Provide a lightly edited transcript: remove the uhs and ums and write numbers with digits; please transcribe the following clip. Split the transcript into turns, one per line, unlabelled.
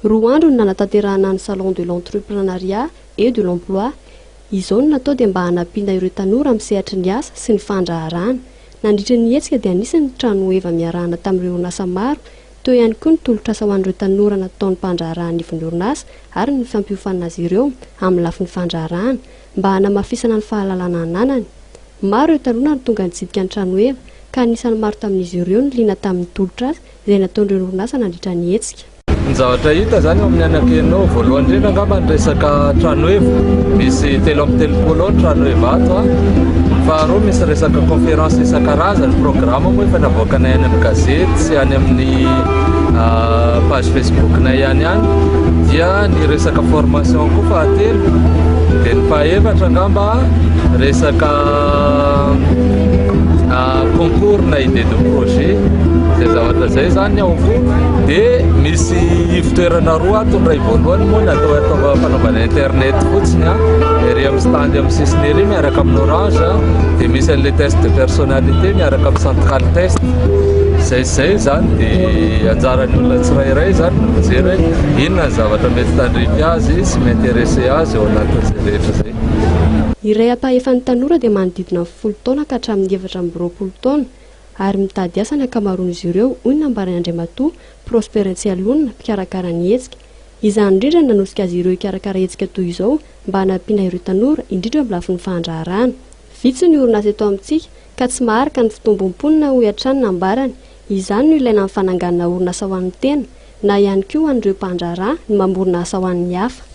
2 andro no nanatanterahana ny Salon de l'entrepreneuriat et de l'emploi. Izao no natao dia mba hanampiana ireo tanora amin'ny sehatry ny asa sy ny fandraharahana. Nandritra ny hetsika dia anisany ny trano heva miarahana tamin'ireo orinasa maro, teo ihany koa ny tolotrasa ho an'ireo tanora nataon'ny mpandraharaha anivon'ny orinasa ary ny fampiofanana azy ireo amin'ny lafiny fandraharahana mba hanamafisana ny fahalalana ananany. Maro ireo tanora no tonga nitsidika ny trano heva ka anisan'ny maro tamin'izy ireo no liana tamin'ny tolotrasa izay nataon'ireo orinasa nandritra ny hetsika.
Ny zavatra hita zany eo amin'ny anakeno, voalohany indrindra angamba ny resaka tranoheva, misy 33 ao ny tranoheva ato a. Faharoa, misy resaka conférence isan-karazany. Programme moa efa navoakanay any amin'ny gazety sy any amin'ny page Facebook-nay ihany. Dia ny resaka formation koa fahatelo, dia ny fahaefatra angamba resaka concours na idée de projet. Zay zavatra zay zany ao koa. Dia misy ivotoerana roa ato. Ny ray voalohany moa natao atao fanaovana internet fotsiny a, ery amin'ny stand amin'ny sisiny ery miaraka amin'ny Orange, dia misy an'le test de personnalité miaraka amin'ny Central Test. Zay zany, dia anjaran'ny olona tsirairay zany no mijery hoe inona ny zavatra mety tandrify azy sy mi-intéressé azy eo anatin'izay rehetra zay.
Iray ampahefan'ny tanora dia manodidina ny 10 taona ka hatramin'ny 24 taona ary mitady asa ny ankamaroan'izy ireo, hoy ny nambarany Andriamatoa Prosper Tsialonina, mpikarakara ny hetsika. Izany indrindra no nanosika azy ireo hikarakara hetsika toy izao mba hanampiana ireo tanora, indrindra amin'ny lafiny fandraharahana. Vitsy ny orinasa eto amintsika ka tsy maharaka ny fitombon'ny mponina, hoy hatrany nambarany. Izany no ilaina amin'ny fananganana orinasa ho an'ny tena na ihany koa ho an'ireo mpandraharaha ny mamorona asa ho an'ny hafa.